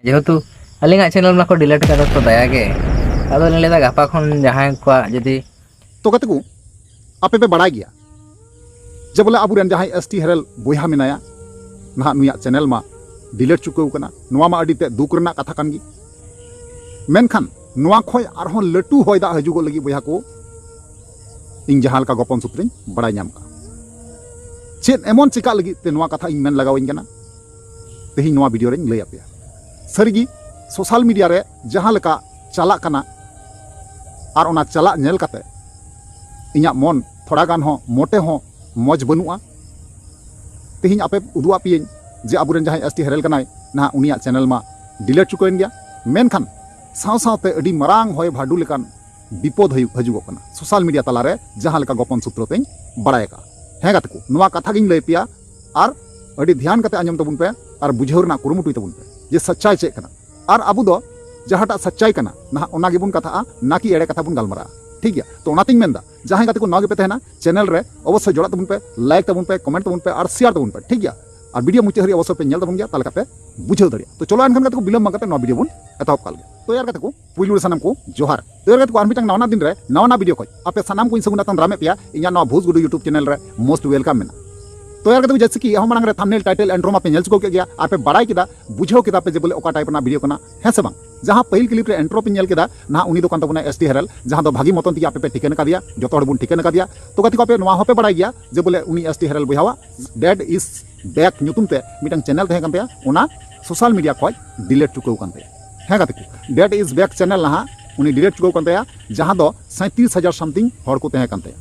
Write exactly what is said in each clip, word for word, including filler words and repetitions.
ᱡᱮᱦᱮᱛᱩ ᱟᱹᱞᱤᱧᱟᱜ ᱪᱮᱱᱮᱞ ᱢᱟᱠᱚ ᱰᱤᱞᱤᱴ ᱠᱟᱫᱟ ᱛᱚ ᱫᱟᱭᱟ ᱜᱮ᱾ ᱟᱫᱚ ᱞᱤᱧ ᱞᱟᱹᱭᱫᱟ ᱜᱟᱯᱟ ᱠᱷᱚᱱ ᱡᱟᱦᱟᱸᱭ ᱠᱚᱣᱟᱜ ᱡᱩᱫᱤ ᱛᱚ ᱜᱟᱛᱮ ᱠᱚ, ᱟᱯᱮ ᱯᱮ ᱵᱟᱲᱟᱭ ᱜᱮᱭᱟ ᱡᱮ ᱵᱚᱞᱮ ᱟᱵᱚᱨᱮᱱ ᱡᱟᱦᱟᱸᱭ ᱮᱥ ᱴᱤ ᱦᱮᱨᱮᱞ ᱵᱚᱭᱦᱟ ᱢᱮᱱᱟᱭᱟ, ᱱᱟᱦᱟᱜ ᱱᱩᱭᱟᱜ ᱪᱮᱱᱮᱞ ᱢᱟ ᱰᱤᱞᱤᱴ ᱪᱩᱠᱟᱹᱣ ᱠᱟᱱᱟ᱾ ᱱᱚᱣᱟ ᱢᱟ ᱟᱹᱰᱤ ᱛᱮᱫ ᱫᱩᱠ ᱨᱮᱱᱟᱜ ᱠᱟᱛᱷᱟ ᱠᱟᱱ ᱜᱮ᱾ ᱢᱮᱱᱠᱷᱟᱱ ᱱᱚᱣᱟ ᱠᱷᱚᱱ ᱟᱨᱦᱚᱸ ᱞᱟᱹᱴᱩ ᱦᱚᱭ ᱫᱟᱜ ᱦᱤᱡᱩᱜᱚᱜ ᱞᱟᱹᱜᱤᱫ ᱵᱚᱭᱦᱟ ᱠᱚ, ᱤᱧ ᱡᱟᱦᱟᱸ ᱞᱮᱠᱟ ᱜᱚᱯᱚᱱ ᱥᱩᱛᱨᱚᱧ ᱵᱟᱲᱟᱭ ᱧᱟᱢ ᱠᱟᱜᱼᱟ᱾ ᱪᱮᱫ ᱮᱢᱚᱱ ᱪᱮᱠᱟᱜ ᱞᱟᱹᱜᱤᱫ ᱛᱮ ᱱᱚᱣᱟ ᱠᱟᱛᱷᱟ ᱤᱧ ᱢᱮᱱ ᱞᱟᱜᱟᱣᱟᱹᱧ ᱠᱟᱱᱟ, ᱛᱮᱦᱮᱧ ᱱᱚᱣᱟ ᱵᱷᱤᱰᱤᱭᱳ ᱨᱮᱧ ᱞᱟᱹᱭ ᱟᱯᱮᱭᱟ᱾ ᱥᱟᱹᱨᱤᱜᱮ ᱥᱳᱥᱟᱞ ᱢᱤᱰᱤᱭᱟ ᱨᱮ ᱡᱟᱦᱟᱸ ᱞᱮᱠᱟ ᱪᱟᱞᱟᱜ ᱠᱟᱱᱟ, ᱟᱨ ᱚᱱᱟ ᱪᱟᱞᱟᱜ ᱧᱮᱞ ᱠᱟᱛᱮ ᱤᱧᱟᱹᱜ ᱢᱚᱱ ᱛᱷᱚᱲᱟ ᱜᱟᱱ ᱦᱚᱸ ᱢᱚᱴᱮ ᱦᱚᱸ ᱢᱚᱡᱽ ᱵᱟᱹᱱᱩᱜᱼᱟ᱾ ᱛᱮᱦᱮᱧ ᱟᱯᱮ ᱩᱫᱩᱜ ᱟᱯᱮᱭᱟᱹᱧ ᱡᱮ ᱟᱵᱚᱨᱮᱱ ᱡᱟᱦᱟᱸᱭ ᱮᱥ ᱴᱤ ᱦᱮᱨᱮᱞ ᱠᱟᱱᱟᱭ, ᱱᱟᱦᱟᱜ ᱩᱱᱤᱭᱟᱜ ᱪᱮᱱᱮᱞ ᱢᱟ ᱰᱤᱞᱤᱴ ᱪᱩᱠᱟᱹᱣᱮᱱ ᱜᱮᱭᱟ᱾ ᱢᱮᱱᱠᱷᱟᱱ ᱥᱟᱶ ᱥᱟᱶᱛᱮ ᱟᱹᱰᱤ ᱢᱟᱨᱟᱝ ᱦᱚᱭ ᱵᱷᱟᱨᱰᱩ ᱞᱮᱠᱟᱱ ᱵᱤᱯᱚᱫ ᱦᱩᱭᱩᱜ, ᱦᱤᱡᱩᱜᱚᱜ ᱠᱟᱱᱟ ᱥᱳᱥᱟᱞ ᱢᱤᱰᱤᱭᱟ ᱛᱟᱞᱟᱨᱮ, ᱡᱟᱦᱟᱸ ᱞᱮᱠᱟ ᱜᱚᱯᱚᱱ ᱥᱩᱛᱨᱚ ᱛᱮᱧ ᱵᱟᱲᱟᱭ ᱟᱠᱟᱫᱼᱟ᱾ ᱦᱮᱸ ᱜᱟᱛᱮ ᱠᱚ, ᱱᱚᱣᱟ ᱠᱟᱛᱷᱟ ᱜᱤᱧ ᱞᱟᱹᱭ ᱯᱮᱭᱟ, ᱟᱨ ᱟᱹᱰᱤ ᱫᱷᱮᱭᱟᱱ ᱠᱟᱛᱮ ᱟᱸᱡᱚᱢ ᱛᱟᱵᱚᱱ ᱯᱮ, ᱟᱨ ᱵᱩᱡᱷᱟᱹᱣ ᱨᱮᱱᱟᱜ ᱠᱩᱨᱩᱢᱩᱴᱩᱭ ᱛᱟᱵᱚᱱ ᱯᱮ ᱡᱮ ᱥᱟᱪᱪᱟᱭ ᱪᱮᱫ ᱠᱟᱱᱟ᱾ ᱟᱨ ᱟᱵᱚ ᱫᱚ ᱡᱟᱦᱟᱸᱴᱟᱜ ᱥᱟᱪᱪᱟᱭ ᱠᱟᱱᱟ, ᱱᱟᱦᱟᱜ ᱚᱱᱟ ᱜᱮᱵᱚᱱ ᱠᱟᱛᱷᱟᱜᱼᱟ, ᱱᱟ ᱠᱤ ᱮᱲᱮ ᱠᱟᱛᱷᱟ ᱵᱚᱱ ᱜᱟᱞᱢᱟᱨᱟᱜᱼᱟ᱾ ᱴᱷᱤᱠ ᱜᱮᱭᱟ? ᱛᱚ ᱚᱱᱟᱛᱤᱧ ᱢᱮᱱᱫᱟ, ᱡᱟᱦᱟᱸᱭ ᱜᱟᱛᱮ ᱠᱚ ᱱᱟᱣᱟ ᱜᱮᱯᱮ ᱛᱟᱦᱮᱱᱟ, ᱪᱮᱱᱮᱞ ᱨᱮ ᱚᱵᱚᱥᱥᱳᱭ ᱡᱚᱲᱟᱜ ᱛᱟᱵᱚᱱ ᱯᱮ, ᱞᱟᱭᱤᱠ ᱛᱟᱵᱚᱱ ᱯᱮ, ᱠᱚᱢᱮᱱᱴ ᱛᱟᱵᱚᱱ ᱯᱮ, ᱟᱨ ᱥᱮᱭᱟᱨ ᱛᱟᱵᱚᱱ ᱯᱮ᱾ ᱴᱷᱤᱠ ᱜᱮᱭᱟ? ᱟᱨ ᱵᱷᱤᱰᱤᱭᱳ ᱢᱩᱪᱟᱹᱫ ᱦᱟᱹᱨᱤᱡ ᱚᱵᱚᱥᱥᱳᱭ ᱯᱮ ᱧᱮᱞ ᱛᱟᱵᱚᱱ ᱜᱮᱭᱟ, ᱛᱟᱦᱚᱞᱮ ᱠᱷᱟᱱ ᱯᱮ ᱵᱩᱡᱷᱟᱹᱣ ᱫᱟᱲᱮᱭᱟᱜᱼᱟ᱾ ᱛᱚ ᱪᱚᱞᱚ ᱮᱱᱠᱷᱟᱱ ᱜᱟᱛᱮ ᱠᱚ, ᱵᱤᱞᱚᱢ ᱵᱟᱝ ᱠᱟᱛᱮ ᱱᱚᱣᱟ ᱵᱷᱤᱰᱤᱭᱳ ᱵᱚᱱ ᱮᱛᱚᱦᱚᱵ ᱠᱟᱜ ᱞᱮᱜᱮ᱾ ᱛᱚ ᱭᱟᱨ ᱜᱟᱛᱮ ᱠᱚ, ᱯᱩᱭᱞᱩ ᱨᱮ ᱥᱟᱱᱟᱢ ᱠᱚ ᱡᱚᱦᱟᱨ᱾ ᱛᱚ ᱭᱟᱨ ᱜᱟᱛᱮ ᱠᱚ, ᱟᱨ ᱢᱤᱫᱴᱟᱝ ᱱᱟᱣᱟ ᱫᱤᱱ ᱨᱮ ᱱᱟᱣᱟ ᱱᱟᱣᱟ ᱵᱷᱤᱰᱤᱭᱳ ᱠᱷᱚᱡ ᱟᱯᱮ ᱥᱟᱱᱟᱢ ᱠᱚᱧ ᱥᱟᱹᱜᱩᱱ ᱫᱟᱨᱟᱢ ᱮᱫ ᱯᱮᱭᱟ ᱤᱧᱟᱜ ᱱᱚᱣᱟ ᱵᱷᱩᱥ ᱜᱩᱰᱩ YouTube ᱪᱮᱱᱮᱞ ᱨᱮ᱾ ᱢᱳᱥᱴ ᱳᱭᱮᱞᱠᱟᱢ ᱢᱮᱱᱟᱜᱼᱟ᱾ ᱛᱚ ᱭᱟᱨ ᱜᱟᱛᱮ ᱠᱚ, ᱡᱮᱭᱥᱮ ᱠᱤ ᱮᱦᱚᱵ ᱢᱟᱲᱟᱝ ᱨᱮ ᱛᱷᱟᱢᱵᱱᱮᱞ, ᱴᱟᱭᱴᱮᱞ, ᱤᱱᱴᱨᱳ ᱢᱟᱯᱮ ᱧᱮᱞ ᱪᱩᱠᱟᱹᱣ ᱠᱮᱫ ᱜᱮᱭᱟ, ᱟᱨ ᱯᱮ ᱵᱟᱲᱟᱭ ᱠᱮᱫᱟ, ᱵᱩᱡᱷᱟᱹᱣ ᱠᱮᱫᱟ ᱯᱮ ᱡᱮ ᱵᱚᱞᱮ ᱚᱠᱟ ᱴᱟᱭᱤᱯ ᱨᱮᱱᱟᱜ ᱵᱷᱤᱰᱤᱭᱳ ᱠᱟᱱᱟ, ᱦᱮᱸ ᱥᱮ ᱵᱟᱝ? ᱡᱟᱦᱟᱸ ᱯᱟᱹᱦᱤᱞ ᱠᱞᱤᱯ ᱨᱮ ᱤᱱᱴᱨᱳ ᱯᱮ ᱧᱮᱞ ᱠᱮᱫᱟ, ᱱᱟᱦᱟᱜ ᱩᱱᱤ ᱫᱚ ᱠᱟᱱ ᱛᱟᱵᱚᱱᱟ ᱮᱥ ᱴᱤ ᱦᱮᱨᱮᱞ, ᱡᱟᱦᱟᱸ ᱫᱚ ᱵᱷᱟᱹᱜᱤ ᱢᱚᱛᱚᱱ ᱛᱮᱜᱮ ᱟᱯᱮ ᱯᱮ ᱴᱷᱤᱠᱟᱹᱱ ᱟᱠᱟᱫᱮᱭᱟ, ᱡᱚᱛᱚ ᱦᱚᱲ ᱵᱚᱱ ᱴᱷᱤᱠᱟᱹᱱ ᱟᱠᱟᱫᱮᱭᱟ᱾ ᱛᱚ ᱜᱟᱛᱮ ᱠᱚ, ᱟᱯᱮ ᱱᱚᱣᱟ ᱦᱚᱸᱯᱮ ᱵᱟᱲᱟᱭ ᱜᱮᱭᱟ ᱡᱮ ᱵᱚᱞᱮ ᱩᱱᱤ ᱮᱥ ᱴᱤ ᱦᱮᱨᱮᱞ ᱵᱚᱭᱦᱟᱣᱟᱜ Dad is Back ᱧᱩᱛᱩᱢ ᱛᱮ ᱢᱤᱫᱴᱟᱝ ᱪᱮᱱᱮᱞ ᱛᱟᱦᱮᱸ ᱠᱟᱱ ᱛᱟᱭᱟ, ᱚᱱᱟ ᱥᱳᱥᱟᱞ ᱢᱤᱰᱤᱭᱟ ᱠᱷᱚᱡ ᱰᱤᱞᱤᱴ ᱪᱩᱠᱟᱹᱣ ᱠᱟᱱ ᱛᱟᱭᱟ᱾ ᱦᱮᱸ ᱜᱟᱛᱮ ᱠᱚ, Dad is Back ᱪᱮᱱᱮᱞ ᱱᱟᱦᱟᱜ ᱩᱱᱤ ᱰᱤᱞᱤᱴ ᱪᱩᱠᱟᱹᱣ ᱠᱟᱱ ᱛᱟᱭᱟ, ᱡᱟᱦᱟᱸ ᱫᱚ ᱥᱟᱸᱭᱛᱨᱤᱥ ᱦᱟᱡᱟᱨ ᱥᱟᱢᱛᱤᱝ ᱦᱚᱲ ᱠᱚ ᱛᱟᱦᱮᱸ ᱠᱟᱱ ᱛᱟᱭᱟ᱾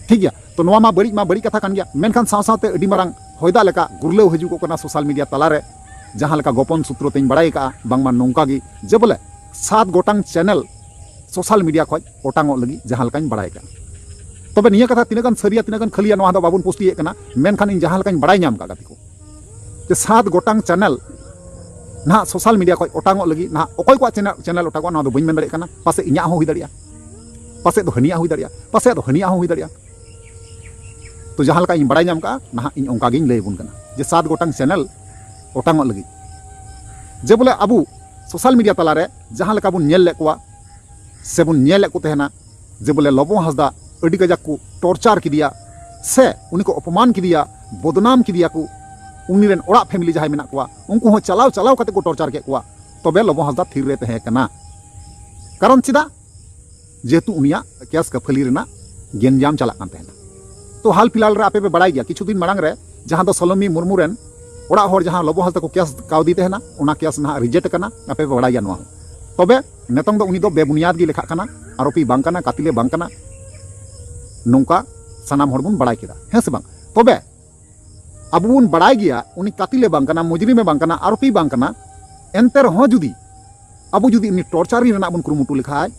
ᱴᱷᱤᱠ ᱜᱮᱭᱟ? ᱛᱚ ᱱᱚᱣᱟ ᱢᱟ ᱵᱟᱹᱲᱤᱡ ᱢᱟ ᱵᱟᱹᱲᱤᱡ ᱠᱟᱛᱷᱟ ᱠᱟᱱ ᱜᱮᱭᱟ, ᱢᱮᱱᱠᱷᱟᱱ ᱥᱟᱶ ᱥᱟᱶᱛᱮ ᱟᱹᱰᱤ ᱢᱟᱨᱟᱝ ᱦᱚᱭ ᱫᱟᱜ ᱞᱮᱠᱟ ᱜᱩᱨᱞᱟᱹᱣ ᱦᱤᱡᱩᱜᱚᱜ ᱠᱟᱱᱟ ᱥᱳᱥᱟᱞ ᱢᱤᱰᱤᱭᱟ ᱛᱟᱞᱟᱨᱮ᱾ ᱡᱟᱦᱟᱸ ᱞᱮᱠᱟ ᱜᱚᱯᱚᱱ ᱥᱩᱛᱨᱚ ᱛᱮᱧ ᱵᱟᱲᱟᱭ ᱟᱠᱟᱫᱼᱟ, ᱵᱟᱝᱢᱟ ᱱᱚᱝᱠᱟ ᱜᱮ ᱡᱮ ᱵᱚᱞᱮ ᱥᱟᱛ ᱜᱚᱴᱟᱝ ᱪᱮᱱᱮᱞ ᱥᱳᱥᱟᱞ ᱢᱤᱰᱤᱭᱟ ᱠᱷᱚᱡ ᱚᱴᱟᱝᱚᱜ ᱞᱟᱹᱜᱤᱫ ᱡᱟᱦᱟᱸ ᱞᱮᱠᱟᱧ ᱵᱟᱲᱟᱭ ᱠᱟᱜᱼᱟ᱾ ᱛᱚᱵᱮ ᱱᱤᱭᱟᱹ ᱠᱟᱛᱷᱟ ᱛᱤᱱᱟᱹᱜ ᱜᱟᱱ ᱥᱟᱹᱨᱤᱭᱟ, ᱛᱤᱱᱟᱹᱜ ᱜᱟᱱ ᱠᱷᱟᱹᱞᱤᱭᱟ, ᱱᱚᱣᱟ ᱫᱚ ᱵᱟᱵᱚᱱ ᱯᱩᱥᱴᱤᱭᱮᱫ ᱠᱟᱱᱟ, ᱢᱮᱱᱠᱷᱟᱱ ᱤᱧ ᱡᱟᱦᱟᱸ ᱞᱮᱠᱟᱧ ᱵᱟᱲᱟᱭ ᱧᱟᱢ ᱠᱟᱜ ᱜᱟᱛᱮ ᱠᱚ, ᱡᱮ ᱥᱟᱛ ᱜᱚᱴᱟᱝ ᱪᱮᱱᱮᱞ ᱱᱟᱦᱟᱜ ᱥᱳᱥᱟᱞ ᱢᱤᱰᱤᱭᱟ ᱠᱷᱚᱡ ᱚᱴᱟᱝᱚᱜ ᱞᱟᱹᱜᱤᱫ, ᱱᱟᱦᱟᱜ ᱚᱠᱚᱭ ᱠᱚᱣᱟᱜ ᱪᱮᱱᱮᱞ, ᱪᱮᱱᱮᱞ ᱚᱴᱟᱝᱚᱜᱼᱟ, ᱱᱚᱣᱟ ᱫᱚ ᱵᱟᱹᱧ ᱢᱮᱱ ᱫᱟᱲᱮᱭᱟᱜ ᱠᱟᱱᱟ᱾ ᱯᱟᱥᱮᱡ ᱤᱧᱟᱹᱜ ᱦᱚᱸ ᱦᱩᱭ ᱫᱟᱲᱮᱭᱟᱜᱼᱟ, ᱯᱟᱥᱮᱡ ᱫᱚ ᱦᱟᱹᱱᱤᱭᱟᱜ ᱦᱚᱸ ᱦᱩᱭ ᱫᱟᱲᱮᱭᱟᱜᱼᱟ, ᱯᱟᱥᱮᱡ ᱫᱚ ᱦᱟᱹᱱᱤᱭᱟᱜ ᱦᱚᱸ ᱦᱩᱭ ᱫᱟᱲᱮᱭᱟᱜᱼᱟ᱾ ᱛᱚ ᱡᱟᱦᱟᱸ ᱞᱮᱠᱟ ᱤᱧ ᱵᱟᱲᱟᱭ ᱧᱟᱢ ᱠᱟᱜᱼᱟ, ᱱᱟᱦᱟᱜ ᱤᱧ ᱚᱱᱠᱟ ᱜᱤᱧ ᱞᱟᱹᱭ ᱟᱵᱚᱱ ᱠᱟᱱᱟ ᱡᱮ ᱥᱟᱛ ᱜᱚᱴᱟᱝ ᱪᱮᱱᱮᱞ ᱚᱴᱟᱝᱚᱜ ᱞᱟᱹᱜᱤᱫ ᱡᱮ ᱵᱚᱞᱮ ᱟᱵᱚ ᱥᱳᱥᱟᱞ ᱢᱤᱰᱤᱭᱟ ᱛᱟᱞᱟᱨᱮ ᱡᱟᱦᱟᱸ ᱞᱮᱠᱟ ᱵᱚᱱ ᱧᱮᱞ ᱞᱮᱫ ᱠᱚᱣᱟ ᱥᱮᱵᱚᱱ ᱧᱮᱞᱮᱫ ᱠᱚ ᱛᱟᱦᱮᱱᱟ, ᱡᱮ ᱵᱚᱞᱮ ᱞᱚᱵᱚ ᱦᱟᱸᱥᱫᱟ ᱟᱹᱰᱤ ᱠᱟᱡᱟᱠ ᱠᱚ ᱴᱚᱨᱪᱟᱨ ᱠᱮᱫᱮᱭᱟ ᱥᱮ ᱩᱱᱤ ᱠᱚ ᱚᱯᱚᱢᱟᱱ ᱠᱮᱫᱮᱭᱟ, ᱵᱚᱫᱱᱟᱢ ᱠᱮᱫᱮᱭᱟ ᱠᱚ, ᱩᱱᱤ ᱨᱮᱱ ᱚᱲᱟᱜ ᱯᱷᱮᱢᱤᱞᱤ ᱡᱟᱦᱟᱸᱭ ᱢᱮᱱᱟᱜ ᱠᱚᱣᱟ ᱩᱱᱠᱩ ᱦᱚᱸ ᱪᱟᱞᱟᱣ ᱪᱟᱞᱟᱣ ᱠᱟᱛᱮ ᱠᱚ ᱴᱚᱨᱪᱟᱨ ᱠᱮᱫ ᱠᱚᱣᱟ, ᱛᱚᱵᱮ ᱞᱚᱵᱚ ᱦᱟᱸᱥᱫᱟ ᱛᱷᱤᱨ ᱨᱮ ᱛᱟᱦᱮᱸ ᱠᱟᱱᱟ᱾ ᱠᱟᱨᱚᱱ ᱪᱮᱫᱟᱜ? ᱡᱮᱦᱮᱛᱩ ᱩᱱᱤᱭᱟᱜ ᱠᱮᱥ ᱠᱟᱹᱯᱷᱟᱹᱞᱤ ᱨᱮᱱᱟᱜ ᱜᱮᱧᱡᱟᱢ ᱪᱟᱞᱟᱜ ᱠᱟᱱ ᱛᱟᱦᱮᱱᱟ᱾ ᱛᱚ ᱦᱟᱞ ᱯᱷᱤᱞᱦᱟᱞ ᱨᱮ ᱟᱯᱮ ᱯᱮ ᱵᱟᱲᱟᱭ ᱜᱮᱭᱟ, ᱠᱤᱪᱷᱩ ᱫᱤᱱ ᱢᱟᱲᱟᱝ ᱨᱮ ᱡᱟᱦᱟᱸ ᱫᱚ ᱥᱟᱞᱚᱢᱤ ᱢᱩᱨᱢᱩ ᱨᱮᱱ ᱚᱲᱟᱜ ᱦᱚᱲ ᱡᱟᱦᱟᱸ ᱞᱚᱵᱚ ᱦᱟᱸᱥᱫᱟ ᱠᱚ ᱠᱮᱥ ᱠᱟᱣᱫᱤ ᱛᱟᱦᱮᱱᱟ, ᱚᱱᱟ ᱠᱮᱥ ᱱᱟᱦᱟᱜ ᱨᱤᱡᱮᱠᱴ ᱟᱠᱟᱱᱟ, ᱟᱯᱮ ᱯᱮ ᱵᱟᱲᱟᱭ ᱜᱮᱭᱟ ᱱᱚᱣᱟ ᱦᱚᱸ᱾ ᱛᱚᱵᱮ ᱱᱤᱛᱚᱝ ᱫᱚ ᱩᱱᱤ ᱫᱚ ᱵᱮᱵᱩᱱᱤᱭᱟᱫ ᱜᱮ ᱞᱮᱠᱷᱟᱜ ᱠᱟᱱᱟ, ᱟᱨᱳᱯᱤ ᱵᱟᱝ ᱠᱟᱱᱟ, ᱠᱟᱛᱤᱞᱮ ᱵᱟᱝ ᱠᱟᱱᱟ, ᱱᱚᱝᱠᱟ ᱥᱟᱱᱟᱢ ᱦᱚᱲ ᱵᱚᱱ ᱵᱟᱲᱟᱭ ᱠᱮᱫᱟ, ᱦᱮᱸ ᱥᱮ ᱵᱟᱝ? ᱛᱚᱵᱮ ᱟᱵᱚ ᱵᱚᱱ ᱵᱟᱲᱟᱭ ᱜᱮᱭᱟ ᱩᱱᱤ ᱠᱟᱛᱤᱞᱮ ᱵᱟᱝ ᱠᱟᱱᱟ, ᱢᱩᱡᱨᱤᱢᱮ ᱵᱟᱝ ᱠᱟᱱᱟ, ᱟᱨᱳᱯᱤ ᱵᱟᱝ ᱠᱟᱱᱟ, ᱮᱱᱛᱮ ᱨᱮᱦᱚᱸ ᱡᱩᱫᱤ ᱟᱵᱚ ᱡᱩᱫᱤ ᱩᱱᱤ ᱴᱚᱨᱪᱟᱨᱤᱝ ᱨᱮᱱᱟᱜ ᱵᱚᱱ ᱠᱩᱨᱩᱢᱩᱴᱩ ᱞᱮᱠᱷᱟᱡ,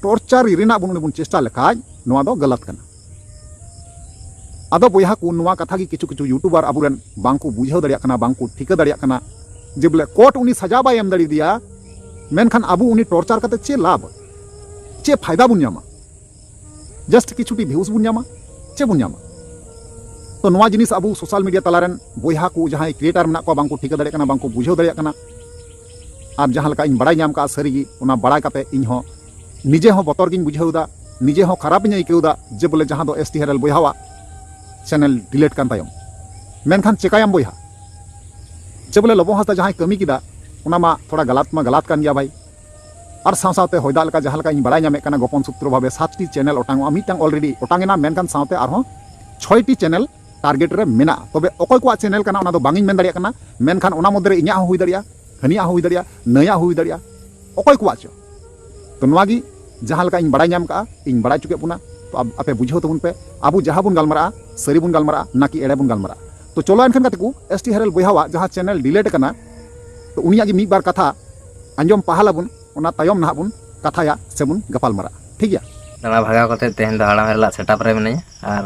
ᱴᱚᱨᱪᱟᱨᱤᱝ ᱨᱮᱱᱟᱜ ᱵᱚᱱ ᱩᱱᱤ ᱵᱚᱱ ᱪᱮᱥᱴᱟ ᱞᱮᱠᱷᱟᱡ, ᱱᱚᱣᱟ ᱫᱚ ᱜᱟᱞᱟᱛ ᱠᱟᱱᱟ᱾ ᱟᱫᱚ ᱵᱚᱭᱦᱟ ᱠᱚ, ᱱᱚᱣᱟ ᱠᱟᱛᱷᱟ ᱜᱮ ᱠᱤᱪᱷᱩ ᱠᱤᱪᱷᱩ ᱭᱩᱴᱩᱵᱟᱨ ᱟᱵᱚᱨᱮᱱ ᱵᱟᱝ ᱠᱚ ᱵᱩᱡᱷᱟᱹᱣ ᱫᱟᱲᱮᱭᱟᱜ ᱠᱟᱱᱟ, ᱵᱟᱝ ᱠᱚ ᱴᱷᱤᱠᱟᱹ ᱫᱟᱲᱮᱭᱟᱜ ᱠᱟᱱᱟ ᱡᱮ ᱵᱚᱞᱮ ᱠᱳᱨᱴ ᱩᱱᱤ ᱥᱟᱡᱟ ᱵᱟᱭ ᱮᱢ ᱫᱟᱲᱮᱭᱟᱫᱮᱭᱟ, ᱢᱮᱱᱠᱷᱟᱱ ᱟᱵᱚ ᱩᱱᱤ ᱴᱚᱨᱪᱟᱨ ᱠᱟᱛᱮ ᱪᱮᱫ ᱞᱟᱵᱷ, ᱪᱮᱫ ᱯᱷᱟᱭᱫᱟ ᱵᱚᱱ ᱧᱟᱢᱟ? ᱡᱟᱥᱴ ᱠᱤᱪᱷᱩᱴᱤ ᱵᱷᱤᱭᱩᱡᱽ ᱵᱚᱱ ᱧᱟᱢᱟ, ᱪᱮᱫ ᱵᱚᱱ ᱧᱟᱢᱟ? ᱛᱚ ᱱᱚᱣᱟ ᱡᱤᱱᱤᱥ ᱟᱵᱚ ᱥᱳᱥᱟᱞ ᱢᱤᱰᱤᱭᱟ ᱛᱟᱞᱟᱨᱮᱱ ᱵᱚᱭᱦᱟ ᱠᱚ ᱡᱟᱦᱟᱸᱭ ᱠᱨᱤᱭᱮᱴᱟᱨ ᱢᱮᱱᱟᱜ ᱠᱚᱣᱟ, ᱵᱟᱝ ᱠᱚ ᱴᱷᱤᱠᱟᱹ ᱫᱟᱲᱮᱭᱟᱜ ᱠᱟᱱᱟ, ᱵᱟᱝ ᱠᱚ ᱵᱩᱡᱷᱟᱹᱣ ᱫᱟᱲᱮᱭᱟᱜ ᱠᱟᱱᱟ᱾ ᱟᱨ ᱡᱟᱦᱟᱸ ᱞᱮᱠᱟ ᱤᱧ ᱵᱟᱲᱟᱭ ᱧᱟᱢ ᱠᱟᱜᱼᱟ, ᱥᱟᱹᱨᱤᱜᱮ ᱚᱱᱟ ᱵᱟᱲᱟᱭ ᱠᱟᱛᱮ ᱤᱧ ᱦᱚᱸ ᱱᱤᱡᱮ ᱦᱚᱸ ᱵᱚᱛᱚᱨ ᱜᱤᱧ ᱵᱩᱡᱷᱟᱹᱣ ᱮᱫᱟ, ᱱᱤᱡᱮ ᱦᱚᱸ ᱠᱷᱟᱨᱟᱯ ᱤᱧ ᱟᱹᱭᱠᱟᱹᱣ ᱮᱫᱟ ᱡᱮ ᱵᱚᱞᱮ ᱡᱟᱦᱟᱸ ᱫᱚ ᱮᱥ ᱴᱤ ᱦᱮᱨᱮᱞ ᱵᱚᱭᱦᱟᱣᱟᱜ ᱪᱮᱱᱮᱞ ᱰᱤᱞᱤᱴ ᱠᱟᱱ ᱛᱟᱭᱚᱢ᱾ ᱢᱮᱱᱠᱷᱟᱱ ᱪᱮᱠᱟᱭᱟᱢ ᱵᱚᱭᱦᱟ, ᱡᱮ ᱵᱚᱞᱮ ᱞᱚᱵᱚ ᱦᱟᱸᱥᱫᱟ ᱡᱟᱦᱟᱸᱭ ᱠᱟᱹᱢᱤ ᱠᱮᱫᱟ, ᱚᱱᱟ ᱢᱟ ᱛᱷᱚᱲᱟ ᱜᱟᱞᱟᱛ ᱢᱟ ᱜᱟᱞᱟᱛ ᱠᱟᱱ ᱜᱮᱭᱟ ᱵᱷᱟᱭ᱾ ᱟᱨ ᱥᱟᱶ ᱥᱟᱶᱛᱮ ᱦᱚᱭ ᱫᱟᱜ ᱞᱮᱠᱟ ᱡᱟᱦᱟᱸ ᱞᱮᱠᱟ ᱤᱧ ᱵᱟᱲᱟᱭ ᱧᱟᱢᱮᱫ ᱠᱟᱱᱟ, ᱜᱳᱯᱚᱱ ᱥᱩᱛᱨᱚ ᱵᱷᱟᱵᱮ ᱥᱟᱛᱴᱤ ᱪᱮᱱᱮᱞ ᱚᱴᱟᱝᱚᱜᱼᱟ, ᱢᱤᱫᱴᱟᱝ ᱚᱞᱨᱮᱰᱤ ᱚᱴᱟᱝ ᱮᱱᱟ, ᱢᱮᱱᱠᱷᱟᱱ ᱥᱟᱶᱛᱮ ᱟᱨᱦᱚᱸ ᱪᱷᱚᱭᱴᱤ ᱪᱮᱱᱮᱞ ᱴᱟᱨᱜᱮᱴ ᱨᱮ ᱢᱮᱱᱟᱜᱼᱟ᱾ ᱛᱚᱵᱮ ᱚᱠᱚᱭ ᱠᱚᱣᱟᱜ ᱪᱮᱱᱮᱞ ᱠᱟᱱᱟ ᱚᱱᱟ ᱫᱚ ᱵᱟᱝ ᱤᱧ ᱢᱮᱱ ᱫᱟᱲᱮᱭᱟᱜ ᱠᱟᱱᱟ, ᱢᱮᱱᱠᱷᱟᱱ ᱚᱱᱟ ᱢᱚᱫᱽᱫᱷᱮ ᱨᱮ ᱤᱧᱟᱹᱜ ᱦᱚᱸ ᱦᱩᱭ ᱫᱟᱲᱮᱭᱟᱜᱼᱟ, ᱦᱟᱹᱱᱤᱭᱟᱜ ᱦᱚᱸ ᱦᱩᱭ ᱫᱟᱲᱮᱭᱟᱜᱼᱟ, ᱱᱟᱹᱭᱟᱜ ᱦᱚᱸ ᱦᱩᱭ ᱫᱟᱲᱮᱭᱟᱜᱼᱟ, ᱚᱠᱚᱭ ᱠᱚᱣᱟᱜ ᱪᱚ᱾ ᱛᱚ ᱱᱚᱣᱟ ᱜᱮ ᱡᱟᱦᱟᱸ ᱞᱮᱠᱟ ᱤᱧ ᱵᱟᱲᱟᱭ ᱧᱟᱢ ᱠᱟᱜᱼᱟ, ᱤᱧ ᱵᱟᱲᱟᱭ ᱦᱚᱪᱚ ᱠᱮᱫ ᱵᱚᱱᱟ᱾ ᱛᱚ ᱟᱯ-, ᱟᱯᱮ ᱵᱩᱡᱷᱟᱹᱣ ᱛᱟᱵᱚᱱ ᱯᱮ, ᱟᱵᱚ ᱡᱟᱦᱟᱸ ᱵᱚᱱ ᱜᱟᱞᱢᱟᱨᱟᱜᱼᱟ, ᱥᱟᱹᱨᱤ ᱵᱚᱱ ᱜᱟᱞᱢᱟᱨᱟᱜᱼᱟ, ᱱᱟᱠᱤ ᱮᱲᱮ ᱵᱚᱱ ᱜᱟᱞᱢᱟᱨᱟᱜᱼᱟ᱾ ᱛᱚ ᱪᱚᱞᱚ ᱮᱱᱠᱷᱟᱱ ᱜᱟᱛᱮ ᱠᱚ, ᱮᱥ ᱴᱤ ᱦᱮᱨᱮᱞ ᱵᱚᱭᱦᱟᱣᱟᱜ ᱡᱟᱦᱟᱸ ᱪᱮᱱᱮᱞ ᱰᱤᱞᱤᱴ ᱟᱠᱟᱱᱟ, ᱛᱚ ᱩᱱᱤᱭᱟᱜ ᱜᱮ ᱢᱤᱫ ᱵᱟᱨ ᱠᱟᱛᱷᱟ ᱟᱸᱡᱚᱢ ᱯᱟᱦᱟᱞ ᱟᱵᱚᱱ, ᱚᱱᱟ ᱛᱟᱭᱚᱢ ᱱᱟᱦᱟᱜ ᱵᱚᱱ ᱠᱟᱛᱷᱟᱭᱟ ᱥᱮᱵᱚᱱ ᱜᱟᱯᱟᱞ ᱢᱟᱨᱟᱜᱼᱟ, ᱴᱷᱤᱠ ᱜᱮᱭᱟ? ᱫᱟᱬᱟ ᱵᱷᱟᱜᱟᱣ ᱠᱟᱛᱮ ᱛᱮᱦᱮᱧ ᱫᱚ ᱦᱟᱲᱟᱢ ᱦᱮᱨᱮᱞᱟᱜ ᱥᱮᱴᱟᱯ ᱨᱮ ᱢᱤᱱᱟᱹᱧᱟ᱾ ᱟᱨ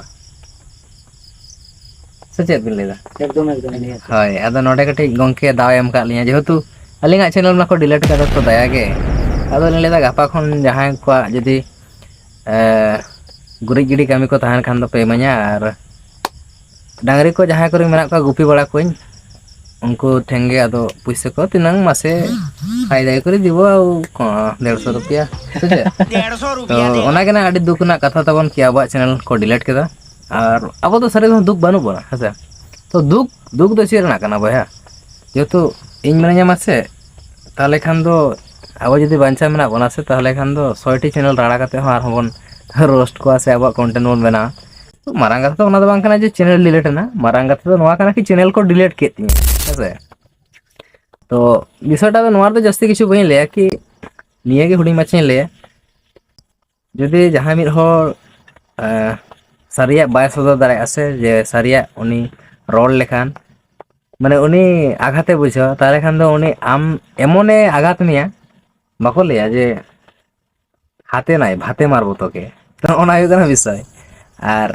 ᱥᱮ ᱪᱮᱫ ᱵᱤᱱ ᱞᱟᱹᱭᱫᱟ? ᱮᱠᱫᱚᱢ, ᱮᱠᱫᱚᱢ, ᱱᱤᱦᱟᱹᱛ᱾ ᱦᱳᱭ, ᱟᱫᱚ ᱱᱚᱰᱮ ᱠᱟᱹᱴᱤᱡ ᱜᱚᱝᱠᱮ ᱫᱟᱣ ᱮ ᱮᱢ ᱠᱟᱜ ᱞᱤᱧᱟ, ᱡᱮᱦᱮᱛᱩ ᱟᱹᱞᱤᱧᱟᱜ ᱪᱮᱱᱮᱞ ᱢᱟᱠᱚ ᱰᱤᱞᱤᱴ ᱠᱟᱫᱟ ᱛᱚ ᱫᱟᱭᱟ ᱜᱮ᱾ ᱟᱫᱚ ᱞᱤᱧ ᱞᱟᱹᱭᱫᱟ ᱜᱟᱯᱟ ᱠᱷᱚᱱ ᱡᱟᱦᱟᱸᱭ ᱠᱚᱣᱟᱜ ᱡᱩᱫᱤ, ᱮ, ᱜᱩᱨᱤᱡ ᱜᱤᱰᱤ ᱠᱟᱹᱢᱤ ᱠᱚ ᱛᱟᱦᱮᱱ ᱠᱷᱟᱱ ᱫᱚᱯᱮ ᱤᱢᱟᱹᱧᱟ, ᱟᱨ ᱰᱟᱝᱨᱤ ᱠᱚ ᱡᱟᱦᱟᱸᱭ ᱠᱚᱨᱮ ᱢᱮᱱᱟᱜ ᱠᱚᱣᱟ ᱜᱩᱯᱤ ᱵᱟᱲᱟ ᱠᱚᱣᱟᱧ᱾ ᱩᱱᱠᱩ ᱴᱷᱮᱱ ᱜᱮ ᱟᱫᱚ ᱯᱩᱭᱥᱟᱹ ᱠᱚ ᱛᱤᱱᱟᱹᱝ ᱢᱟᱥᱮ ᱯᱷᱟᱭᱫᱟ ᱠᱚᱨᱮ ᱫᱤᱵᱚ, ᱰᱮᱲᱥᱚ ᱨᱩᱯᱤᱭᱟ, ᱥᱮ ᱪᱮᱫ? ᱰᱮᱲᱥᱚ ᱛᱚ ᱨᱩᱯᱤᱭᱟ ᱫᱮ᱾ ᱚᱱᱟ ᱜᱮ ᱱᱟᱜ ᱟᱹᱰᱤ ᱫᱩᱠ ᱨᱮᱱᱟᱜ ᱠᱟᱛᱷᱟ ᱛᱟᱵᱚᱱ ᱠᱤ ᱟᱵᱚᱣᱟᱜ ᱪᱮᱱᱮᱞ ᱠᱚ ᱰᱤᱞᱤᱴ ᱠᱮᱫᱟ᱾ ᱟᱨ ᱟᱵᱚ ᱫᱚ ᱥᱟᱹᱨᱤ ᱫᱩᱠ ᱵᱟᱹᱱᱩᱜ ᱵᱚᱱᱟ, ᱦᱮᱸ ᱥᱮ? ᱛᱚ ᱫᱩᱠ, ᱫᱩᱠ ᱫᱚ ᱪᱮᱫ ᱨᱮᱱᱟᱜ ᱠᱟᱱᱟ ᱵᱚᱭᱦᱟ? ᱡᱮᱦᱮᱛᱩ ᱤᱧ ᱢᱮᱱᱟᱧᱟ ᱢᱟᱥᱮ, ᱛᱟᱦᱚᱞᱮ ᱠᱷᱟᱱ ᱫᱚ ᱟᱵᱚ ᱡᱩᱫᱤ ᱵᱟᱧᱪᱟᱣ ᱢᱮᱱᱟᱜ ᱵᱚᱱᱟ ᱥᱮ, ᱛᱟᱦᱚᱞᱮ ᱠᱷᱟᱱ ᱫᱚ ᱥᱚᱭᱴᱤ ᱪᱮᱱᱮᱞ ᱨᱟᱲᱟ ᱠᱟᱛᱮ ᱦᱚᱸ ᱟᱨᱦᱚᱸ ᱵᱚᱱ ᱨᱳᱥᱴ ᱠᱚᱣᱟ ᱥᱮ ᱟᱵᱚᱣᱟᱜ ᱠᱚᱱᱴᱮᱱᱴ ᱵᱚᱱ ᱵᱮᱱᱟᱣᱟ᱾ ᱛᱚ ᱢᱟᱨᱟᱝ ᱠᱟᱛᱷᱟ ᱫᱚ ᱚᱱᱟ ᱫᱚ ᱵᱟᱝ ᱠᱟᱱᱟ ᱡᱮ ᱪᱮᱱᱮᱞ ᱰᱤᱞᱤᱴ ᱮᱱᱟ, ᱢᱟᱨᱟᱝ ᱠᱟᱛᱷᱟ ᱫᱚ ᱱᱚᱣᱟ ᱠᱟᱱᱟ ᱠᱤ ᱪᱮᱱᱮᱞ ᱠᱚ ᱰᱤᱞᱤᱴ ᱠᱮᱫ ᱛᱤᱧᱟᱹ, ᱦᱮᱸ ᱥᱮ? ᱛᱚ ᱵᱤᱥᱚᱭᱴᱟ ᱫᱚ ᱱᱚᱣᱟ ᱨᱮᱫᱚ ᱡᱟᱹᱥᱛᱤ ᱠᱤᱪᱷᱩ ᱵᱟᱹᱧ ᱞᱟᱹᱭᱟ, ᱠᱤ ᱱᱤᱭᱟᱹ ᱜᱮ ᱦᱩᱰᱤᱧ ᱢᱟᱪᱷᱟᱧ ᱞᱟᱹᱭᱟ᱾ ᱡᱩᱫᱤ ᱡᱟᱦᱟᱸᱭ ᱢᱤᱫ ᱦᱚᱲ, ᱮᱸ, ᱥᱟᱹᱨᱤᱭᱟᱜ ᱵᱟᱭ ᱥᱚᱫᱚᱨ ᱫᱟᱲᱮᱭᱟᱜᱼᱟ ᱥᱮ, ᱡᱮ ᱥᱟᱹᱨᱤᱭᱟᱜ ᱩᱱᱤ ᱨᱚᱲ ᱞᱮᱠᱷᱟᱱ, ᱢᱟᱱᱮ ᱩᱱᱤ ᱟᱜᱷᱟᱛᱮ ᱵᱩᱡᱷᱟᱹᱣᱟ, ᱛᱟᱦᱚᱞᱮ ᱠᱷᱟᱱ ᱫᱚ ᱩᱱᱤ ᱟᱢ ᱮᱢᱚᱱᱮ ᱟᱜᱷᱟᱛ ᱢᱮᱭᱟ, ᱵᱟᱠᱚ ᱞᱟᱹᱭᱟ ᱡᱮ ᱦᱟᱛᱮ ᱱᱟᱭ ᱵᱷᱟᱛᱮ ᱢᱟᱨ ᱵᱚᱛᱚ ᱠᱮ᱾ ᱛᱚ ᱚᱱᱟ ᱦᱩᱭᱩᱜ ᱠᱟᱱᱟ ᱵᱤᱥᱚᱭ᱾ ᱟᱨ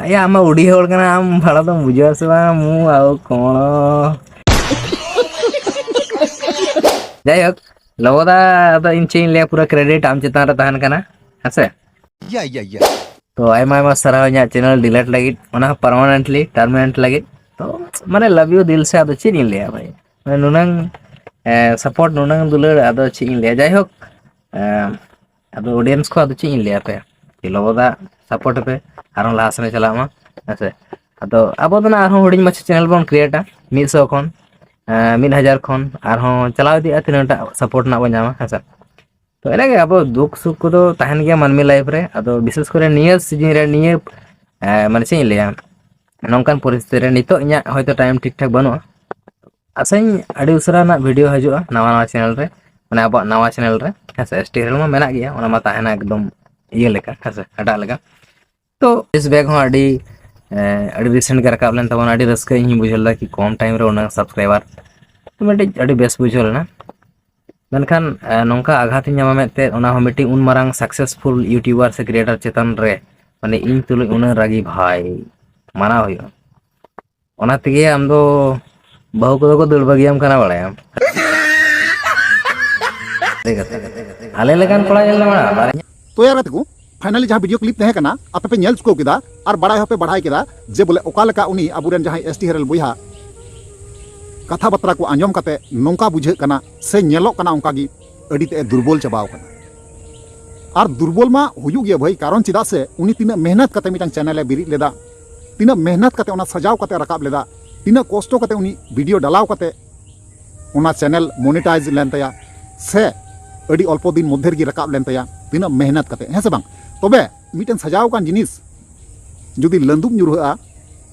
ᱮᱭᱟ, ᱟᱢ ᱢᱟ ᱩᱰᱤ ᱦᱚᱲ ᱠᱟᱱᱟ, ᱟᱢ ᱵᱷᱟᱲᱟ ᱫᱚᱢ ᱵᱩᱡᱷᱟᱹᱣᱟ ᱥᱮ ᱵᱟᱝ? ᱢᱩ ᱟᱣ ᱠᱚᱬᱚ᱾ ᱡᱟᱭᱦᱳᱠ, ᱞᱚᱵᱚᱫᱟ, ᱟᱫᱚ ᱤᱧ ᱪᱮᱫ ᱤᱧ ᱞᱟᱹᱭᱟ, ᱯᱩᱨᱟᱹ ᱠᱨᱮᱰᱤᱴ ᱟᱢ ᱪᱮᱛᱟᱱ ᱨᱮ ᱛᱟᱦᱮᱱ ᱠᱟᱱᱟ, ᱦᱮᱸ ᱥᱮ? ᱤᱭᱟ, ᱤᱭᱟ, ᱤᱭᱟ᱾ ᱛᱚ ᱟᱭᱢᱟ ᱟᱭᱢᱟ ᱥᱟᱨᱦᱟᱣ ᱤᱧᱟᱹᱜ ᱪᱮᱱᱮᱞ ᱰᱤᱞᱤᱴ ᱞᱟᱹᱜᱤᱫ, ᱚᱱᱟ ᱦᱚᱸ ᱯᱟᱨᱢᱟᱱᱮᱱᱴᱞᱤ, ᱴᱟᱨᱢᱤᱱᱮᱱᱴ ᱞᱟᱹᱜᱤᱫ᱾ ᱛᱚ ᱢᱟᱱᱮ, ᱞᱟᱵᱷ ᱭᱩ ᱫᱤᱞ ᱥᱮ, ᱟᱫᱚ ᱪᱮᱫ ᱤᱧ ᱞᱟᱹᱭᱟ ᱵᱷᱟᱭ? ᱢᱟᱱᱮ ᱱᱩᱱᱟᱹᱝ ᱥᱟᱯᱳᱨᱴ, ᱱᱩᱱᱟᱹᱝ ᱫᱩᱞᱟᱹᱲ, ᱟᱫᱚ ᱪᱮᱫ ᱤᱧ ᱞᱟᱹᱭᱟ? ᱡᱟᱭᱦᱳᱠ, ᱮᱸ, ᱟᱫᱚ ᱚᱰᱤᱭᱮᱱᱥ ᱠᱚ ᱟᱫᱚ ᱪᱮᱫ ᱤᱧ ᱞᱟᱹᱭᱟ ᱟᱯᱮ? ᱠᱤ ᱞᱚᱵᱚᱫᱟ ᱥᱟᱯᱳᱨᱴ ᱯᱮ, ᱟᱨᱦᱚᱸ ᱞᱟᱦᱟ ᱥᱮᱫ ᱮ ᱪᱟᱞᱟᱜ ᱢᱟ, ᱦᱮᱸ ᱥᱮ? ᱟᱫᱚ ᱟᱵᱚ ᱫᱚ ᱱᱟᱜ ᱟᱨᱦᱚᱸ ᱦᱩᱰᱤᱧ ᱢᱟᱪᱷᱟ ᱪᱮᱱᱮᱞ ᱵᱚᱱ ᱠᱨᱤᱭᱮᱴᱟ, ᱢᱤᱫ ᱥᱚ ᱠᱷᱚᱱ, ᱮᱸ, ᱢᱤᱫ ᱦᱟᱡᱟᱨ ᱠᱷᱚᱱ ᱟᱨᱦᱚᱸ ᱪᱟᱞᱟᱣ ᱤᱫᱤᱜᱼᱟ, ᱛᱤᱱᱟᱹᱜ ᱴᱟᱜ ᱥᱟᱯᱳᱨᱴ ᱱᱟᱜ ᱵᱚᱱ ᱧᱟᱢᱟ, ᱦᱮᱸ ᱥᱮ? ᱛᱚ ᱤᱱᱟᱹᱜᱮ, ᱟᱵᱚ ᱫᱩᱠ ᱥᱩᱠ ᱠᱚᱫᱚ ᱛᱟᱦᱮᱱ ᱜᱮᱭᱟ ᱢᱟᱹᱱᱢᱤ ᱞᱟᱭᱤᱯᱷ ᱨᱮ᱾ ᱟᱫᱚ ᱵᱤᱥᱮᱥ ᱠᱚᱨᱮ ᱱᱤᱭᱟᱹ ᱥᱤᱡᱤᱱ ᱨᱮ, ᱱᱤᱭᱟᱹ, ᱮᱸ, ᱢᱟᱱᱮ ᱪᱮᱫ ᱤᱧ ᱞᱟᱹᱭᱟ, ᱱᱚᱝᱠᱟᱱ ᱯᱚᱨᱤᱥᱛᱷᱤᱛᱤ ᱨᱮ ᱱᱤᱛᱚᱜ ᱤᱧᱟᱹᱜ ᱦᱚᱭᱛᱳ ᱴᱟᱭᱤᱢ ᱴᱷᱤᱠ ᱴᱷᱟᱠ ᱵᱟᱹᱱᱩᱜᱼᱟ᱾ ᱟᱥᱟᱧ ᱟᱹᱰᱤ ᱩᱥᱟᱹᱨᱟ ᱱᱟᱜ ᱵᱷᱤᱰᱤᱭᱳ ᱦᱤᱡᱩᱜᱼᱟ ᱱᱟᱣᱟ ᱱᱟᱣᱟ ᱪᱮᱱᱮᱞ ᱨᱮ, ᱢᱟᱱᱮ ᱟᱵᱚᱣᱟᱜ ᱱᱟᱣᱟ ᱪᱮᱱᱮᱞ ᱨᱮ, ᱦᱮᱸ ᱥᱮ? ᱮᱥ ᱴᱤ ᱦᱮᱨᱮᱞ ᱢᱟ ᱢᱮᱱᱟᱜ ᱜᱮᱭᱟ, ᱚᱱᱟ ᱢᱟ ᱛᱟᱦᱮᱱᱟ ᱮᱠᱫᱚᱢ ᱤᱭᱟᱹ ᱞᱮᱠᱟ, ᱦᱮᱸ ᱥᱮ? ᱦᱟᱴᱟᱜ ᱞᱮᱠᱟ᱾ ᱛᱚ ᱯᱷᱮᱥᱵᱮᱠ ᱦᱚᱸ ᱟᱹᱰᱤ, ᱮᱸ, ᱟᱹᱰᱤ ᱨᱤᱥᱮᱱᱴ ᱜᱮ ᱨᱟᱠᱟᱵ ᱞᱮᱱ ᱛᱟᱵᱚᱱᱟ, ᱟᱹᱰᱤ ᱨᱟᱹᱥᱠᱟᱹ ᱤᱧ ᱵᱩᱡᱷᱟᱹᱣ ᱞᱮᱫᱟ ᱠᱤ ᱠᱚᱢ ᱴᱟᱭᱤᱢ ᱨᱮ ᱩᱱᱟᱹᱜ ᱥᱟᱵᱥᱠᱨᱟᱭᱵᱟᱨ, ᱛᱚ ᱢᱤᱫᱴᱤᱡ ᱟᱹᱰᱤ ᱵᱮᱥ ᱵᱩᱡᱷᱟᱹᱣ ᱞᱮᱱᱟ᱾ ᱢᱮᱱᱠᱷᱟᱱ, ᱮᱸ, ᱱᱚᱝᱠᱟ ᱟᱜᱷᱟᱛ ᱤᱧ ᱧᱟᱢᱟ ᱢᱮᱱᱛᱮ, ᱚᱱᱟ ᱦᱚᱸ ᱢᱤᱫᱴᱤᱡ ᱩᱱ ᱢᱟᱨᱟᱝ ᱥᱟᱠᱥᱮᱥᱯᱷᱩᱞ ᱤᱭᱩᱴᱩᱵᱟᱨ ᱥᱮ ᱠᱨᱤᱭᱮᱴᱟᱨ ᱪᱮᱛᱟᱱ ᱨᱮ, ᱢᱟᱱᱮ ᱤᱧ ᱛᱩᱞᱩᱡ ᱩᱱᱟᱹᱜ ᱨᱟᱹᱜᱤ ᱵᱷᱟᱭ, ᱢᱟᱱᱟᱣ ᱦᱩᱭᱩᱜᱼᱟ᱾ ᱚᱱᱟ ᱛᱮᱜᱮ ᱟᱢ ᱫᱚ ᱵᱟᱹᱦᱩ ᱠᱚᱫᱚ ᱠᱚ ᱫᱟᱹᱲ ᱵᱟᱹᱜᱤᱭᱟᱢ ᱠᱟᱱᱟ, ᱵᱟᱲᱟᱭᱟᱢ᱾ ᱟᱞᱮ ᱞᱮᱠᱟᱱ ᱠᱚᱲᱟ ᱧᱮᱞ ᱢᱮ, ᱵᱟᱲᱟᱭᱟᱢ᱾ ᱛᱚ ᱭᱟᱨ ᱜᱟᱛᱮ ᱠᱚ, ᱯᱷᱟᱭᱱᱟᱞᱤ ᱡᱟᱦᱟᱸ ᱵᱷᱤᱰᱤᱭᱳ ᱠᱞᱤᱯ ᱛᱟᱦᱮᱸ ᱠᱟᱱᱟ, ᱟᱯᱮ ᱯᱮ ᱧᱮᱞ ᱪᱩᱠᱟᱹᱣ ᱠᱮᱫᱟ ᱟᱨ ᱵᱟᱲᱟᱭ ᱦᱚᱸᱯᱮ ᱵᱟᱲᱟᱭ ᱠᱮᱫᱟ ᱡᱮ ᱵᱚᱞᱮ ᱚᱠᱟ ᱞᱮᱠᱟ ᱩᱱᱤ ᱟᱵᱚᱨᱮᱱ ᱡᱟᱦᱟᱸᱭ ᱮᱥ ᱴᱤ ᱦᱮᱨᱮᱞ ᱵᱚᱭᱦᱟ ᱠᱟᱛᱷᱟ ᱵᱟᱛᱨᱟ ᱠᱚ ᱟᱸᱡᱚᱢ ᱠᱟᱛᱮ ᱱᱚᱝᱠᱟ ᱵᱩᱡᱷᱟᱹᱜ ᱠᱟᱱᱟ ᱥᱮ ᱧᱮᱞᱚᱜ ᱠᱟᱱᱟ ᱚᱱᱠᱟ ᱜᱮ ᱟᱹᱰᱤ ᱛᱮᱫ ᱮ ᱫᱩᱨᱵᱚᱞ ᱪᱟᱵᱟᱣ ᱠᱟᱱᱟ᱾ ᱟᱨ ᱫᱩᱨᱵᱚᱞ ᱢᱟ ᱦᱩᱭᱩᱜ ᱜᱮᱭᱟ ᱵᱷᱟᱹᱭ, ᱠᱟᱨᱚᱱ ᱪᱮᱫᱟᱜ ᱥᱮ ᱩᱱᱤ ᱛᱤᱱᱟᱹᱜ ᱢᱮᱦᱱᱚᱛ ᱠᱟᱛᱮ ᱢᱤᱫᱴᱟᱝ ᱪᱮᱱᱮᱞ ᱮ ᱵᱮᱨᱮᱫ ᱞᱮᱫᱟ, ᱛᱤᱱᱟᱹᱜ ᱢᱮᱦᱱᱚᱛ ᱠᱟᱛᱮ ᱚᱱᱟ ᱥᱟᱡᱟᱣ ᱠᱟᱛᱮ ᱨᱟᱠᱟᱵ ᱞᱮᱫᱟ, ᱛᱤᱱᱟᱹᱜ ᱠᱚᱥᱴᱚ ᱠᱟᱛᱮ ᱩᱱᱤ ᱵᱷᱤᱰᱤᱭᱳ ᱰᱟᱞᱟᱣ ᱠᱟᱛᱮ ᱚᱱᱟ ᱪᱮᱱᱮᱞ ᱢᱚᱱᱤᱴᱟᱭᱤᱡᱽ ᱞᱮᱱ ᱛᱟᱭᱟ ᱥᱮ ᱟᱹᱰᱤ ᱚᱞᱯᱚ ᱫᱤᱱ ᱢᱚᱫᱽᱫᱷᱮ ᱨᱮᱜᱮ ᱨᱟᱠᱟᱵ ᱞᱮᱱ ᱛᱟᱭᱟ, ᱛᱤᱱᱟᱹᱜ ᱢᱮᱦᱱᱚᱛ ᱠᱟᱛᱮ, ᱦᱮᱸ ᱥᱮ ᱵᱟᱝ? ᱛᱚᱵᱮ ᱢᱤᱫᱴᱮᱱ ᱥᱟᱡᱟᱣ ᱟᱠᱟᱱ ᱡᱤᱱᱤᱥ ᱡᱩᱫᱤ ᱞᱟᱹᱫᱩᱵ ᱧᱩᱨᱦᱟᱹᱜᱼᱟ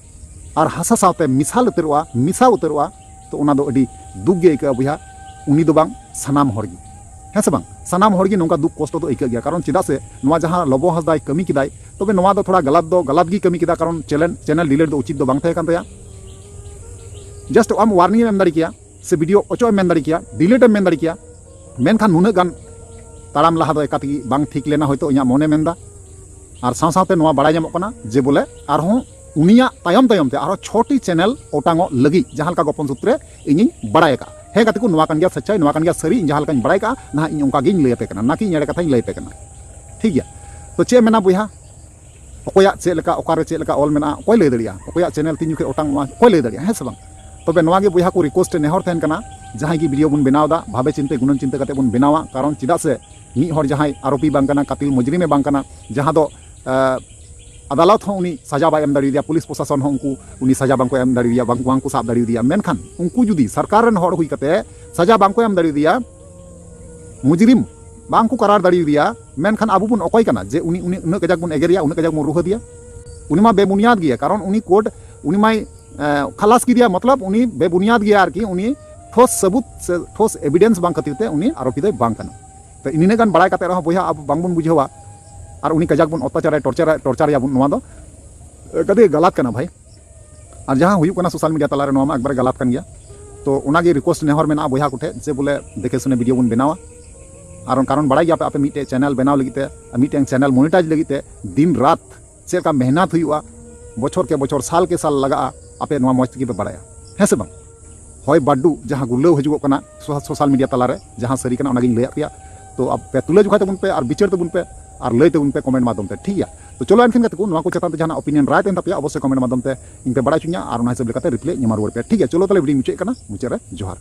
ᱟᱨ ᱦᱟᱥᱟ ᱥᱟᱶᱛᱮ ᱢᱮᱥᱟᱞ ᱩᱛᱟᱹᱨᱚᱜᱼᱟ, ᱢᱮᱥᱟ ᱩᱛᱟᱹᱨᱚᱜᱼᱟ, ᱛᱚ ᱚᱱᱟ ᱫᱚ ᱟᱹᱰᱤ ᱫᱩᱠ ᱜᱮ ᱟᱹᱭᱠᱟᱹᱜᱼᱟ ᱵᱚᱭᱦᱟ᱾ ᱩᱱᱤ ᱫᱚ ᱵᱟᱝ, ᱥᱟᱱᱟᱢ ᱦᱚᱲ ᱜᱮ, ᱦᱮᱸ ᱥᱮ ᱵᱟᱝ? ᱥᱟᱱᱟᱢ ᱦᱚᱲ ᱜᱮ ᱱᱚᱝᱠᱟ ᱫᱩᱠ ᱠᱚᱥᱴᱚ ᱫᱚ ᱟᱹᱭᱠᱟᱹᱜ ᱜᱮᱭᱟ᱾ ᱠᱟᱨᱚᱱ ᱪᱮᱫᱟᱜ ᱥᱮ ᱱᱚᱣᱟ ᱡᱟᱦᱟᱸ ᱞᱚᱵᱚ ᱦᱟᱸᱥᱫᱟᱭ ᱠᱟᱹᱢᱤ ᱠᱮᱫᱟᱭ, ᱛᱚᱵᱮ ᱱᱚᱣᱟ ᱫᱚ ᱛᱷᱚᱲᱟ ᱜᱟᱞᱟᱛ ᱫᱚ ᱜᱟᱞᱟᱛ ᱜᱮ ᱠᱟᱹᱢᱤ ᱠᱮᱫᱟ, ᱠᱟᱨᱚᱱ ᱪᱮᱱᱮᱞ, ᱪᱮᱱᱮᱞ ᱰᱤᱞᱤᱴ ᱫᱚ ᱩᱪᱤᱛ ᱫᱚ ᱵᱟᱝ ᱛᱟᱦᱮᱸ ᱠᱟᱱ ᱛᱟᱭᱟ᱾ ᱡᱟᱥᱴ ᱟᱢ ᱳᱣᱟᱨᱱᱤᱝ ᱮᱢ ᱮᱢ ᱫᱟᱲᱮ ᱠᱮᱭᱟ, ᱥᱮ ᱵᱷᱤᱰᱤᱭᱳ ᱚᱪᱚᱜ ᱮᱢ ᱢᱮᱱ ᱫᱟᱲᱮ ᱠᱮᱭᱟ, ᱰᱤᱞᱤᱴ ᱮᱢ ᱢᱮᱱ ᱫᱟᱲᱮ ᱠᱮᱭᱟ, ᱢᱮᱱᱠᱷᱟᱱ ᱱᱩᱱᱟᱹᱜ ᱜᱟᱱ ᱛᱟᱲᱟᱢ ᱞᱟᱦᱟ ᱫᱚ ᱮᱠᱟᱛᱮᱜᱮ ᱵᱟᱝ ᱴᱷᱤᱠ ᱞᱮᱱᱟ ᱦᱚᱭᱛᱳ, ᱤᱧᱟᱹᱜ ᱢᱚᱱᱮ ᱢᱮᱱᱫᱟ᱾ ᱟᱨ ᱥᱟᱶ ᱥᱟᱶᱛᱮ ᱱᱚᱣᱟ ᱵᱟᱲᱟᱭ ᱧᱟᱢᱚᱜ ᱠᱟᱱᱟ ᱡᱮ ᱵᱚᱞᱮ ᱟᱨᱦᱚᱸ ᱩᱱᱤᱭᱟᱜ ᱛᱟᱭᱚᱢ ᱛᱟᱭᱚᱢ ᱛᱮ ᱟᱨᱦᱚᱸ ᱪᱷᱚᱴᱤ ᱪᱮᱱᱮᱞ ᱚᱴᱟᱝᱚᱜ ᱞᱟᱹᱜᱤᱫ ᱡᱟᱦᱟᱸ ᱞᱮᱠᱟ ᱜᱚᱯᱚᱱ ᱥᱩᱛᱨᱮ ᱤᱧᱤᱧ ᱵᱟᱲᱟᱭ ᱟᱠᱟᱫᱼᱟ᱾ ᱦᱮᱸ ᱜᱟᱛᱮ ᱠᱚ, ᱱᱚᱣᱟ ᱠᱟᱱ ᱜᱮᱭᱟ ᱥᱟᱪᱟᱭ, ᱱᱚᱣᱟ ᱠᱟᱱ ᱜᱮᱭᱟ ᱥᱟᱹᱨᱤ, ᱤᱧ ᱡᱟᱦᱟᱸ ᱞᱮᱠᱟᱧ ᱵᱟᱲᱟᱭ ᱠᱟᱜᱼᱟ ᱱᱟᱦᱟᱜ ᱤᱧ ᱚᱱᱠᱟ ᱜᱤᱧ ᱞᱟᱹᱭ ᱟᱯᱮ ᱠᱟᱱᱟ, ᱱᱟᱠᱤ ᱤᱧ ᱮᱲᱮ ᱠᱟᱛᱷᱟᱧ ᱞᱟᱹᱭ ᱟᱯᱮ ᱠᱟᱱᱟ᱾ ᱴᱷᱤᱠ ᱜᱮᱭᱟ, ᱛᱚ ᱪᱮᱫ ᱮᱢ ᱢᱮᱱᱟ ᱵᱚᱭᱦᱟ? ᱚᱠᱚᱭᱟᱜ ᱪᱮᱫ ᱞᱮᱠᱟ, ᱚᱠᱟᱨᱮ ᱪᱮᱫ ᱞᱮᱠᱟ ᱚᱞ ᱢᱮᱱᱟᱜᱼᱟ, ᱚᱠᱚᱭ ᱞᱟᱹᱭ ᱫᱟᱲᱮᱭᱟᱜᱼᱟ? ᱚᱠᱚᱭᱟᱜ ᱪᱮᱱᱮᱞ ᱛᱤᱱ ᱡᱚᱠᱷᱮᱡ ᱚᱴᱟᱝ ᱚᱜᱼᱟ, ᱚᱠᱚᱭ ᱞᱟᱹᱭ ᱫᱟᱲᱮᱭᱟᱜᱼᱟ? ᱦᱮᱸ ᱥᱮ ᱵᱟᱝ? ᱛᱚᱵᱮ ᱱᱚᱣᱟ ᱜᱮ ᱵᱚᱭᱦᱟ ᱠᱚ ᱨᱤᱠᱩᱭᱮᱥᱴ ᱱᱮᱦᱚᱨ ᱛᱟᱦᱮᱱ ᱠᱟᱱᱟ, ᱡᱟᱦᱟᱸᱭ ᱜᱮ ᱵᱷᱤᱰᱤᱭᱳ ᱵᱚᱱ ᱵᱮᱱᱟᱣ ᱮᱫᱟ, ᱵᱷᱟᱵᱮ ᱪᱤᱱᱛᱮ ᱜᱩᱱᱟᱹᱱ ᱪᱤᱱᱛᱟᱹ ᱠᱟᱛᱮ ᱵᱚᱱ ᱵᱮᱱᱟᱣᱟ᱾ ᱠᱟᱨᱚᱱ ᱪᱮᱫᱟᱜ ᱥᱮ ᱢᱤᱫ ᱦᱚᱲ ᱡᱟᱦᱟᱸᱭ ᱟᱨᱳᱯᱤ ᱵᱟᱝ ᱠᱟᱱᱟ, ᱠᱟᱛᱤᱞ ᱢᱩᱡᱽᱨᱤᱢᱮ ᱵᱟᱝ ᱠᱟᱱᱟ, ᱡᱟᱦᱟᱸ ᱫᱚ, ᱟᱸ, ᱟᱫᱟᱞᱚᱛ ᱦᱚᱸ ᱩᱱᱤ ᱥᱟᱡᱟ ᱵᱟᱭ ᱮᱢ ᱫᱟᱲᱮᱭᱟᱫᱮᱭᱟ, ᱯᱩᱞᱤᱥ ᱯᱨᱚᱥᱟᱥᱚᱱ ᱦᱚᱸ ᱩᱱᱠᱩ, ᱩᱱᱤ ᱥᱟᱡᱟ ᱵᱟᱝᱠᱚ ᱮᱢ ᱫᱟᱲᱮᱭᱟᱫᱮᱭᱟ, ᱵᱟᱝ, ᱵᱟᱝᱠᱚ ᱥᱟᱵ ᱫᱟᱲᱮᱭᱟᱫᱮᱭᱟ᱾ ᱢᱮᱱᱠᱷᱟᱱ ᱩᱱᱠᱩ ᱡᱩᱫᱤ ᱥᱚᱨᱠᱟᱨ ᱨᱮᱱ ᱦᱚᱲ ᱦᱩᱭ ᱠᱟᱛᱮ ᱥᱟᱡᱟ ᱵᱟᱝᱠᱚ ᱮᱢ ᱫᱟᱲᱮᱭᱟᱫᱮᱭᱟ, ᱢᱩᱡᱽᱨᱤᱢ ᱵᱟᱝᱠᱚ ᱠᱟᱨᱟᱨ ᱫᱟᱲᱮᱭᱟᱫᱮᱭᱟ, ᱢᱮᱱᱠᱷᱟᱱ ᱟᱵᱚ ᱵᱚᱱ ᱚᱠᱚᱭ ᱠᱟᱱᱟ ᱡᱮ ᱩᱱᱤ, ᱩᱱᱤ ᱩᱱᱟᱹᱜ ᱠᱟᱡᱟᱠ ᱵᱚᱱ ᱮᱜᱮᱨᱮᱭᱟ, ᱩᱱᱟᱹᱜ ᱠᱟᱡᱟᱠ ᱵᱚᱱ ᱨᱩᱦᱟᱹᱫᱮᱭᱟ? ᱩᱱᱤ ᱢᱟ ᱵᱮᱵᱩᱱᱤᱭᱟᱫ ᱜᱮᱭᱟ, ᱠᱟᱨᱚᱱ ᱩᱱᱤ ᱠᱳᱨᱴ, ᱩᱱᱤ ᱢᱟᱭ, ᱮᱸ, ᱠᱷᱟᱞᱟᱥ ᱠᱮᱫᱮᱭᱟ, ᱢᱚᱛᱞᱚᱵ ᱩᱱᱤ ᱵᱮᱵᱩᱱᱤᱭᱟᱫ ᱜᱮᱭᱟ ᱟᱨᱠᱤ, ᱩᱱᱤ ᱴᱷᱳᱥ ᱥᱟᱹᱵᱩᱛ ᱥᱮ ᱴᱷᱳᱥ ᱮᱵᱤᱰᱮᱱᱥ ᱵᱟᱝ ᱠᱷᱟᱹᱛᱤᱨ ᱛᱮ ᱩᱱᱤ ᱟᱨᱳᱯᱤ ᱫᱚᱭ ᱵᱟᱝ ᱠᱟᱱᱟ᱾ ᱛᱚ ᱤᱱᱟᱹᱜ ᱜᱟᱱ ᱵᱟᱲᱟᱭ ᱠᱟᱛᱮ ᱨᱮᱦᱚᱸ ᱵᱚᱭᱦᱟ ᱟᱵᱚ ᱵᱟᱝᱵᱚᱱ ᱵᱩᱡᱷᱟᱹᱣᱟ ᱟᱨ ᱩᱱᱤ ᱠᱟᱡᱟᱠ ᱵᱚᱱ ᱚᱛᱛᱟᱪᱟᱨ, ᱴᱚᱨᱪᱟᱨ, ᱴᱚᱨᱪᱟᱨᱮᱭᱟ ᱵᱚᱱ, ᱱᱚᱣᱟ ᱫᱚ ᱟᱹᱰᱤ ᱜᱟᱞᱟᱛ ᱠᱟᱱᱟ ᱵᱷᱟᱭ᱾ ᱟᱨ ᱡᱟᱦᱟᱸ ᱦᱩᱭᱩᱜ ᱠᱟᱱᱟ ᱥᱳᱥᱟᱞ ᱢᱤᱰᱤᱭᱟ ᱛᱟᱞᱟᱨᱮ, ᱱᱚᱣᱟ ᱢᱟ ᱮᱠᱵᱟᱨᱮ ᱜᱟᱞᱟᱛ ᱠᱟᱱ ᱜᱮᱭᱟ᱾ ᱛᱚ ᱚᱱᱟᱜᱮ ᱨᱤᱠᱩᱭᱮᱥᱴ ᱱᱮᱦᱚᱨ ᱢᱮᱱᱟᱜᱼᱟ ᱵᱚᱭᱦᱟ ᱠᱚᱴᱷᱮᱱ ᱡᱮ ᱵᱚᱞᱮ ᱫᱮᱠᱷᱮ ᱥᱩᱱᱮ ᱵᱷᱤᱰᱤᱭᱳ ᱵᱚᱱ ᱵᱮᱱᱟᱣᱟ᱾ ᱟᱨ ᱠᱟᱨᱚᱱ ᱵᱟᱲᱟᱭ ᱜᱮᱭᱟᱯᱮ ᱟᱯᱮ ᱢᱤᱫᱴᱮᱡ ᱪᱮᱱᱮᱞ ᱵᱮᱱᱟᱣ ᱞᱟᱹᱜᱤᱫ ᱛᱮ, ᱢᱤᱫᱴᱮᱱ ᱪᱮᱱᱮᱞ ᱢᱚᱱᱤᱴᱟᱭᱤᱡᱽ ᱞᱟᱹᱜᱤᱫ ᱛᱮ ᱫᱤᱱ ᱨᱟᱛ ᱪᱮᱫ ᱞᱮᱠᱟ ᱢᱮᱦᱱᱟᱛ ᱦᱩᱭᱩᱜᱼᱟ, ᱵᱚᱪᱷᱚᱨ ᱠᱮ ᱵᱚᱪᱷᱚᱨ, ᱥᱟᱞ ᱠᱮ ᱥᱟᱞ ᱞᱟᱜᱟᱜᱼᱟ, ᱟᱯᱮ ᱱᱚᱣᱟ ᱢᱚᱡᱽ ᱛᱮᱜᱮ ᱯᱮ ᱵᱟᱲᱟᱭᱟ, ᱦᱮᱸ ᱥᱮ ᱵᱟᱝ? ᱦᱚᱭ ᱵᱟᱰᱰᱩ ᱡᱟᱦᱟᱸ ᱜᱩᱨᱞᱟᱹᱣ ᱦᱤᱡᱩᱜᱚᱜ ᱠᱟᱱᱟ ᱥᱳ-, ᱥᱳᱥᱟᱞ ᱢᱤᱰᱤᱭᱟ ᱛᱟᱞᱟᱨᱮ, ᱡᱟᱦᱟᱸ ᱥᱟᱹᱨᱤ ᱠᱟᱱᱟ ᱚᱱᱟᱜᱤᱧ ᱞᱟᱹᱭᱟᱫ ᱯᱮᱭᱟ᱾ ᱛᱚ ᱟᱯᱮ ᱛᱩᱞᱟᱹ ᱡᱚᱠᱷᱟ ᱛᱟᱵᱚᱱ ᱯᱮ ᱟᱨ ᱵᱤᱪᱟᱹᱨ ᱛᱟᱵᱚᱱ ᱯᱮ ᱟᱨ ᱞᱟᱹᱭ ᱛᱟᱵᱚᱱ ᱯᱮ ᱠᱚᱢᱮᱱᱴ ᱢᱟᱫᱽᱫᱷᱚᱢ ᱛᱮ, ᱴᱷᱤᱠ ᱜᱮᱭᱟ? ᱛᱚ ᱪᱚᱞᱚ ᱮᱱᱠᱷᱟᱱ ᱜᱟᱛᱮ ᱠᱚ, ᱱᱚᱣᱟ ᱠᱚ ᱪᱮᱛᱟᱱ ᱛᱮ ᱡᱟᱦᱟᱱᱟᱜ ᱚᱯᱤᱱᱤᱭᱚᱱ ᱨᱟᱭ ᱛᱟᱦᱮᱱ ᱛᱟᱯᱮᱭᱟ, ᱚᱵᱚᱥᱥᱳᱭ ᱠᱚᱢᱮᱱᱴ ᱢᱟᱫᱽᱫᱷᱚᱢ ᱛᱮ ᱤᱧ ᱯᱮ ᱵᱟᱲᱟᱭ ᱦᱚᱪᱚᱧᱟ, ᱟᱨ ᱚᱱᱟ ᱦᱤᱥᱟᱹᱵ ᱞᱮᱠᱟᱛᱮ ᱨᱤᱯᱞᱟᱭ ᱤᱧ ᱮᱢᱟ ᱨᱩᱣᱟᱹᱲ ᱯᱮᱭᱟ᱾ ᱴᱷᱤᱠ ᱜᱮᱭᱟ, ᱪᱚᱞᱚ ᱛᱟᱦᱚᱞᱮ ᱵᱷᱤᱰᱤᱭᱳ ᱢᱩᱪᱟᱹᱫ ᱠᱟᱱᱟ, ᱢᱩᱪᱟᱹᱫ ᱨᱮ ᱡᱚᱦᱟᱨ᱾